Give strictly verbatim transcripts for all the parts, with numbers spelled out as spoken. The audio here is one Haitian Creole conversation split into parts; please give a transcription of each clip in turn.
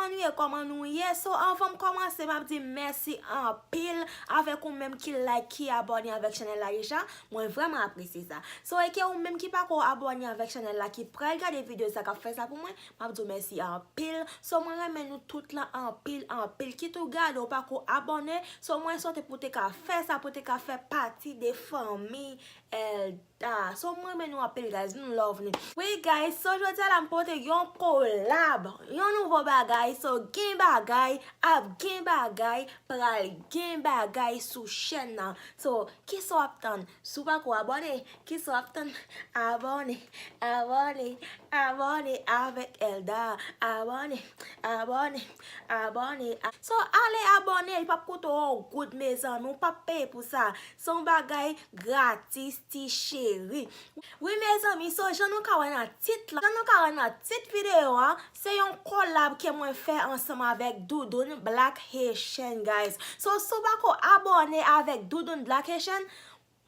Kòman nou ye, kòman nou ye? So, anvan m kòmanse, m ap di mèsi anpil avèk ou menm ki like, ki abòne avèk chanèl la deja. Mwen vrèman apresye sa. So, e ke ou menm ki pako abòne avèk chanèl la, ki pral gade videyo sa, k ap fè sa pou mwen, m ap di w mèsi anpil. So, mwen renmen nou tout lan anpil, anpil. Kit ou gade, ou pako abòne. So, mwen swete pou te ka fè sa, pou te ka fè pati de fanmi Elda. So, mwen renmen nou anpil, guys. Nou love nou. Wi, guys, so jodi a la m pote yon kolab, yon nouvo bagay. So, gen bagay, ap gen bagay, pral gen bagay sou chèn nan. So, kisa w ap tann? Si w pako abòne, kisa w ap tann? Abòne, abòne, abòne avèk Elda. Abòne, abòne, abòne. So, ale abòne, li p ap koute w yon goud, mezanmi. Ou p ap peye pou sa. Se yon bagay gratis, ti cheri. Wi, mezanmi, so jan nou ka wè nan tit la, jan nou ka wè nan tit videyo a, se yon kolab ke mwen fè ansanm avèk Doudoune Black Haitian, guys. So, si w pako abòne avèk Doudoune Black Haitian,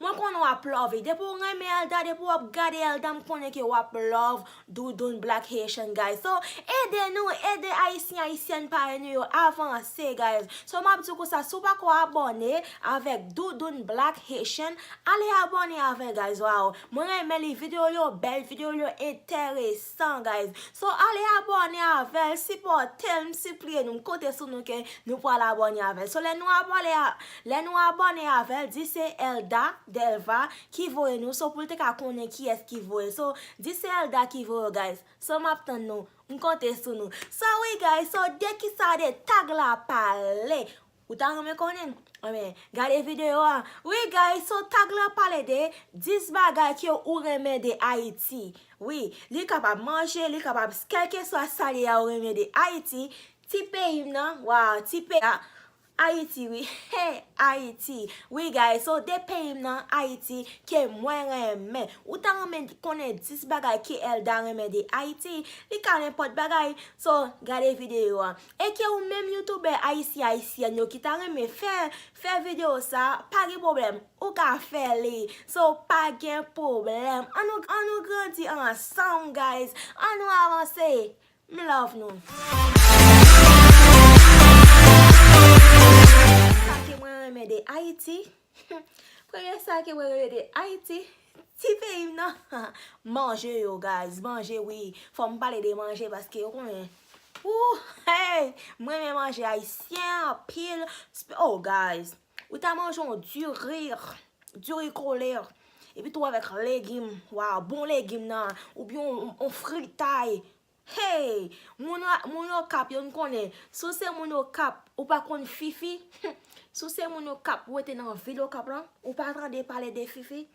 mwen konnen w ap love. Depi w renmen Elda, depi w ap gade Elda, m konnen ke w ap love Doudoune Black Haitian, guys. So, ede nou, ede Ayisyen, Ayisyèn parèy nou yo avanse, guys. So, m ap di w konsa, si w pako abòne avèk Doudoune Black Haitian, ale abòne avè l, guys. Wow. Mwen renmen li, videyo l yo bèl, videyo l yo enteresan, guys. So, ale abòne avè l, sipòte l, m sipliye nou, m konte sou nou ke nou pral abòne avè l. So, lè nou abòne a, lè nou abòne avè l, di se Elda Delva ki voye nou. So, pou l te ka konnen kiyès ki voye. So, di se Elda ki voye, guys. So, m ap tann nou. M konte sou nou. So, wi, guys. So, de kisa de tag la pale? Ou ta renmen konnen? Anben, gade videyo a. Wi, guys, so tag la pale de dis bagay ke ou renmen de Ayiti. Wi, li kapab manje, li kapab kèlkeswa sa li a ou renmen de Ayiti. Ti peyi m nan, waw, ti peyi a, Ayiti, wi. Hey, Ayiti. Wi, guys, so de peyi m nan, Ayiti, ke mwen renmen. Ou ta renmen konnen dis bagay ke Elda renmen de Ayiti? Li ka nenpòt bagay. So, gade videyo a. E ke ou menm youtubè ayisyen, ayisyèn yo ki ta renmen fè, fè videyo sa, pa gen pwoblèm. Ou ka fè li. So, pa gen pwoblèm. An nou, an nou grandi ansanm, guys. An nou avanse. M love nou. Sa ke mwen renmen de Ayiti. Premye sa ke mwen renmen de Ayiti, ti peyi m nan. Manje yo, guys, manje, wi. Fò m pale de manje paske yo konnen. Ooh, hey, mwen renmen manje ayisyen anpil. Sp-, oh, guys, ou ta manje yon diri, diri kole, epi tou avèk legim, waw, bon legim nan, oubyen yon, yon fritay. Hey! Moun, moun Okap yo, n konnen. Si w se moun Okap, ou pa konn fifi. Si w se moun Okap, ou rete nan vil Okap lan, ou pa tande pale de fifi.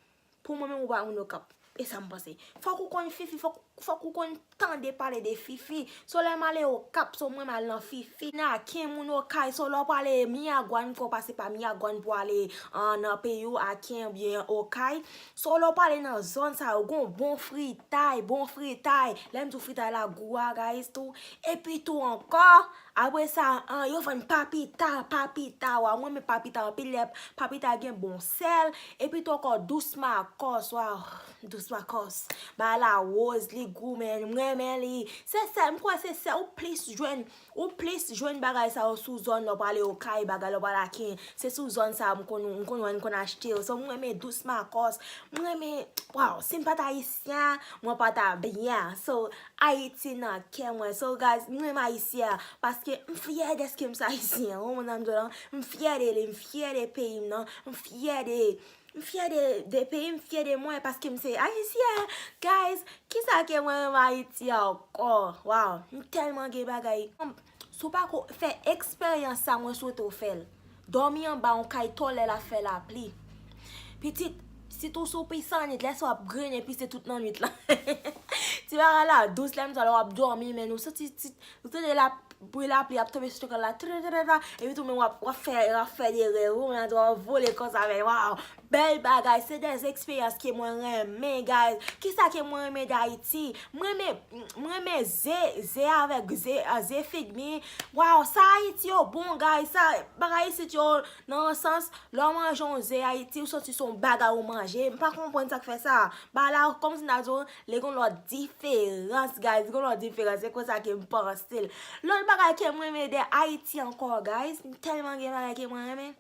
Pou mwen menm, ou pa moun Okap. E sa m panse. Fòk ou konn fifi, fòk, fòk ou konn tande pale de fifi. So, lè m ale Okap, so, mwen m al nan fifi. N a ken moun Okay, so, lè w prale Miragwàn, fò w pase pa Miragwàn pou ale, ah, nan peyi w, Aken oubyen Okay. So, lè w prale nan zòn sa yo, gon bon fritay, bon fritay. Lè m di w fritay la, gou a, guys, tou. Epi tou ankò, apre sa, an, yo vann papita, papita, waw, mwen renmen papita anpil, lè papita gen bon sèl. Epi tou ankò, dous makòs, waw, dous makòs. Bagay la woz, li gou, men mwen renmen li. Se sèl, m kwè se sèl ou plis jwenn Ou plis jwenn bagay sa yo sou zòn lè w prale Okay, bagay lè w prale Aken. Se sou zòn sa yo m konn, m konn wè n konn achte yo. So, mwen renmen dous makòs. Mwen renmen, waw, si m pa t ayisyen, mwen pa ta byen. So, Ayiti nan kè mwen. So, guys, mwen renmen ayisyen. Paske m fyè dèske m se ayisyen. Ou konprann sa m di w lan? M fyè de li, m fyè de peyi m nan. M fyè de M fyè de, de peyi m, m fyè de mwen paske m se ayisyen. Guys, kisa ke mwen renmen Ayiti ankò? Waw, m tèlman gen bagay. Si w pako fè eksperyans sa, mwen swete w fè l. Dòmi anba yon kay twò lè l ap fè lapli. Pitit, sitou si w pise annwit, lè sa w ap grennen pise tout lannwit lan. Ti bagay la dous, lè m di w lè w ap dòmi, men nou santi ti Ou tande la, bri lapli ap tonbe sou tèt la, tra, tra, tra, tra, epi tou menm w ap, w ap fè, w ap fè de rèv, ou menm w ap vole konsa, men, waw, bèl bagay, se de eksperyans ke mwen renmen, guys. Kisa ke mwen renmen de Ayiti? Mwen renmen, mwen renmen ze, ze avèk ze, ah, ze figmi. Waw, sa Ayiti yo bon, guys. Sa, bagay isit yo, nan yon sans, lè w manje yon ze Ayiti, ou santi se yon bagay ou manje. M pa konprann sa k fè sa. Bagay la, kòmsi m ta di w, li gon lòt diferans, guys. Li gon lòt diferans. Se konsa ke m panse l. Lòt bagay ke mwen renmen de Ayiti ankò, guys. M tèlman gen bagay ke mwen renmen.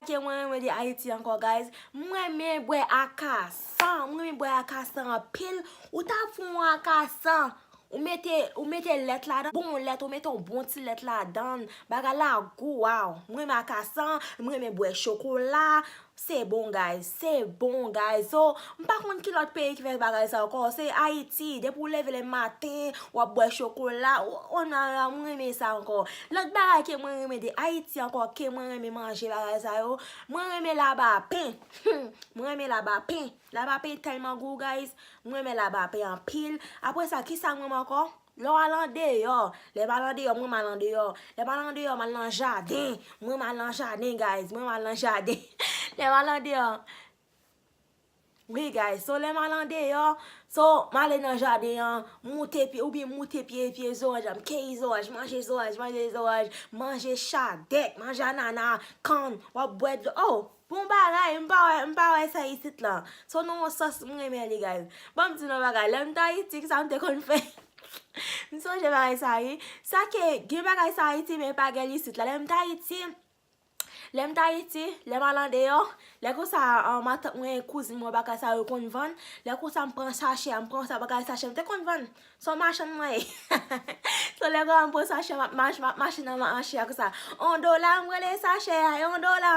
Ke mwen renmen de Ayiti ankò, guys. Mwen renmen bwè akasan. Mwen renmen bwè akasan anpil. Ou ta fè yon akasan. Ou mete, ou mete lèt ladan. Bon lèt, ou mete yon bon ti lèt ladan. Bagay la gou, waw. Mwen renmen akasan. Mwen renmen bwè chokola. Se bon, guys. Se bon, guys. So, m pa konn ki lòt peyi ki fè bagay sa ankò. Se Ayiti. Depi w leve le maten, w ap bwè chokola. O, o, nan, nan, mwen renmen sa ankò. Lòt bagay ke mwen renmen de Ayiti ankò, ke mwen renmen manje bagay sa yo. Mwen renmen labapen. Hmm, mwen renmen labapen. Labapen tèlman gou, guys. Mwen renmen labapen anpil. Apre sa, kisa mwen renmen ankò? Lè w al andeyò, lè m al andeyò, mwen m al andeyò. Lè m al andeyò, m al nan jaden. Mwen m al nan jaden, guys. Mwen m al nan jaden. Lè m al andeyò. Wi, guys. So, lè m al andeyò, so, m ale nan jaden an, moute pye, oubyen moute pye, pye zoranj, m keyi zoranj, manje zoranj, manje zoranj, manje chadèk, manje anana, kann, w ap bwè dlo. Oh, bon bagay, m pa wè, m pa wè sa isit la. So, nan yon sans, m renmen li, guys. Ban m di nou bagay, lè m t Ayiti, sa m te konn fè. M sonje bagay sa, wi. Sa ke, gen bagay sa Ayiti, men pa gen l isit la. Lè m t Ayiti, lè m t Ayiti, lè m al andeyò, lè konsa, ah, matant mwen, kouzin mwen, bagay sa yo konn vann. Lè konsa, m pran sachè, m pran sa bagay sachè, m te konn vann. Se yon machann mwen ye. So, lè konsa, m pran sachè, m ap mach-, m ap mache nan mache a konsa. On dola, m rele sachè a, on dola.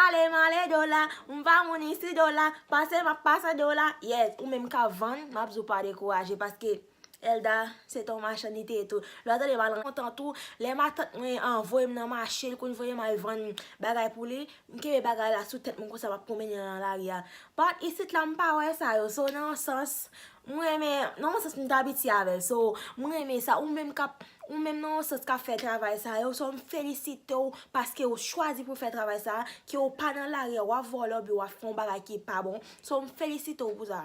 Ale, m ale dola. M pa moun isi dola. Pase, m ap pase dola. Yes, ou menm k ap vann, m ap di w pa dekouraje, paske Elda, se te yon machann li te ye tou. Lè w tande m al kontan tou, lè matant mwen, ah, voye m nan mache, l konn voye m al vann bagay pou li, m kenbe bagay la sou tèt mwen konsa, m ap pwomennen nan lari a. But isit la, m pa wè sa yo. So, nan yon sans, mwen renmen, nan yon sans, m t abitye avè l. So, mwen renmen sa. Ou menm k ap, ou menm nan yon sans k ap fè travay sa yo. So, m felisite w paske w chwazi pou w fè travay sa, ke w pa nan lari a, w ap vòlè oubyen w ap fè yon bagay ki pa bon. So, m felisite w pou sa.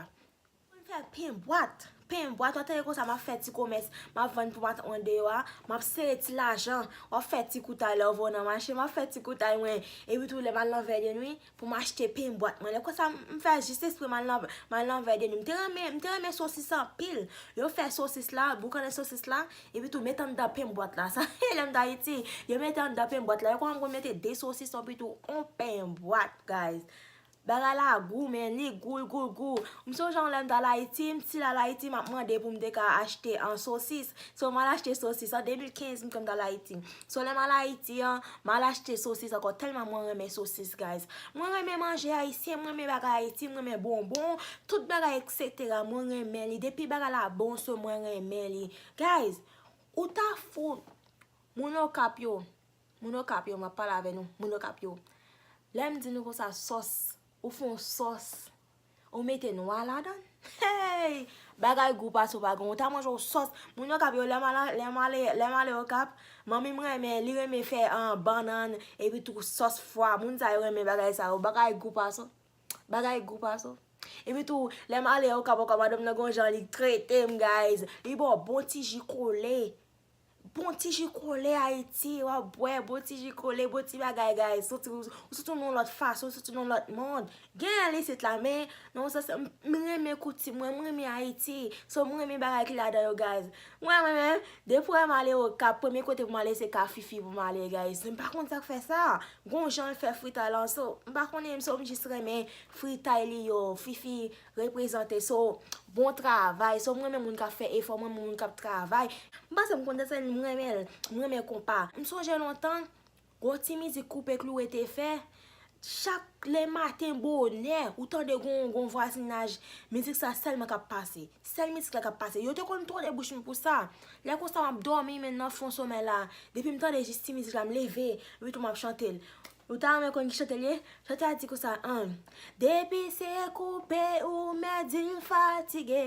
Mwen fè pen bwat. Pen bwat, w tande konsa, m ap fè ti komès. M ap vann pou matant mwen deyò a. M ap sere ti lajan. W ap fè ti koutay lè w voye nan mache. M ap fè ti koutay mwen. Epi tou, lè m al nan vè de nwi, pou m achte pen bwat mwen. Lè konsa, m fè jis espre m al nan, m al nan vè de nwi. M te renmen, m te renmen sosis anpil. Yo fè sosis la, boukannen sosis la, epi tou mete anndan pen bwat la. Sa, lè m t Ayiti, yo mete anndan pen bwat la. Yo konn mete de sosis, epi tou yon pen bwat, guys. Bagay la gou, men li gou, gou, gou. M sonje yon lè m t al Ayiti, m still al Ayiti, m ap mande pou m te ka achte an sosis. So, m al achte sosis an de mil kenz, m kwè m t al Ayiti. So, lè m al Ayiti an, m al achte sosis ankò, tèlman mwen renmen sosis, guys. Mwen renmen manje ayisyen, mwen renmen bagay Ayiti, mwen renmen bonbon, tout bagay, et cetera. Mwen renmen li. Depi bagay la bon, so mwen renmen li. Guys, ou ta fout moun Okap yo. Moun Okap yo, m ap pale avè nou. Moun Okap yo. Lè m di nou konsa sòs, ou fè yon sòs, ou mete nwa ladan l. Hey! Bagay gou pase w pa gen. Ou ta manje yon sòs. Moun Okap yo, lè m al, lè m ale, lè m ale Okap, manmi m renmen, li renmen fè, ah, bannann, epi tou sòs fwa. Moun sa yo renmen bagay sa yo. Bagay gou pase w. Bagay gou pase w. Epi tou, lè m ale Okap ankò, madanm nan gon jan li trete m, guys. Li ba w bon ti ji kole. Bon ti ji kole Ayiti, w ap bwè, bon ti ji kole, bon ti bagay, guys. Soti, ou soti nan yon lòt fason, ou soti nan yon lòt mond. Gen l isit la, men, nan yon sans, m, m renmen koutim mwen, m renmen Ayiti. So, m renmen bagay ki ladan yo, guys. Mwen, mwen menm, depi w wè m ale Okap, premye kote pou m ale, se ka Fifi pou m ale, guys. M pa konn sa k fè sa. Gon jan l fè fritay la, so, m pa konnen, so, m jis renmen fritay li yo, Fifi reprezante, so, bon travay, so, m renmen moun k ap fè efò, m renmen moun k ap travay. M panse m konn danse, m renmen l, m renmen konpa. M sonje lontan, gon ti mizik Koupe Klouwe te fè, chak lè maten bonè, ou tande gon, gon vwazinaj, mizik sa sèlman k ap pase. Sèl mizik la k ap pase. Yo te konn twonde bouch mwen pou sa. Lè konsa, m ap dòmi, men nan fon somèy la. Depi m tande jis ti mizik la, m leve. Epi tou m ap chante l. Ou ta renmen konn ki chante l ye? Chante a di konsa, an. Depi se koupe ou mèt di l fatige.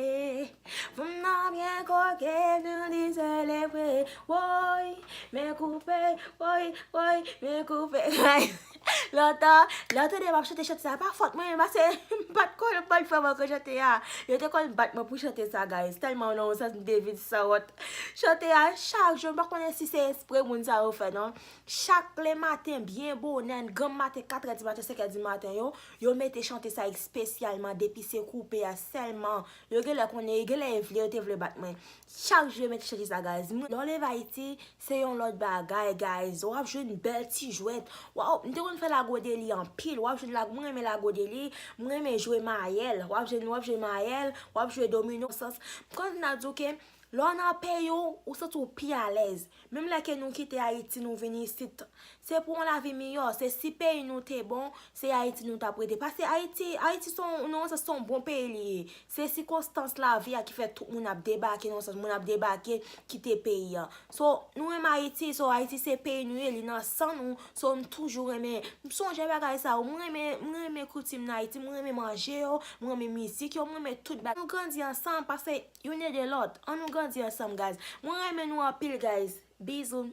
Fanm nan byen koke, nou di se le vre. Woy, men koupe, woy, woy, men koupe. Lontan, lè w tande m ap chante chante sa, pa fòt mwen, pase m pa t konn, m pa t fè mwen chante a. Yo te konn bat mwen pou chante sa, guys. Tèlman nan yon sans m te vin sanwont. Chante a, chak jou, m pa konnen si se espre moun sa yo fè, non. Chak lematen, byen bonè, granm maten, kat è di maten, senk è di maten, yo, yo mete chante sa espesyalman depi se koupe a sèlman. Yo genlè konnen, genlè yo vle, yo te vle bat mwen. Chak jou yo mete chante sa, guys. Mwen, lè w leve Ayiti, se yon lòt bagay, guys. W ap jwenn bèl ti jwèt. Waw, m te konn fè lago de li anpil. W ap jwenn lago, mwen renmen lago de li. Mwen renmen jwe mayèl. W ap jwenn, w ap jwe mayèl, w ap jwe domino. Sans, m konn nan di w ke lè w nan peyi w, ou santi w pi alèz. Menm lè ke nou kite Ayiti, nou vin isit, se pou yon lavi miyò. Se si peyi nou te bon, se Ayiti nou t ap rete. Pase Ayiti, Ayiti se yon, nan yon sans, se yon bon peyi li ye. Se sikonstans lavi a ki fè tout moun ap debake, nan yon sans, moun ap debake, kite peyi a. So, nou renmen Ayiti, so Ayiti se peyi nou ye, li nan san nou. So, m toujou renmen, m sonje bagay sa yo. Mwen renmen, mwen renmen kilti m nan Ayiti, mwen renmen manje yo, mwen renmen mizik yo, mwen renmen tout bagay. Nou grandi ansanm, pase youn ede lòt. An nou grandi ansanm, guys. Mwen renmen nou anpil, guys. Bizou.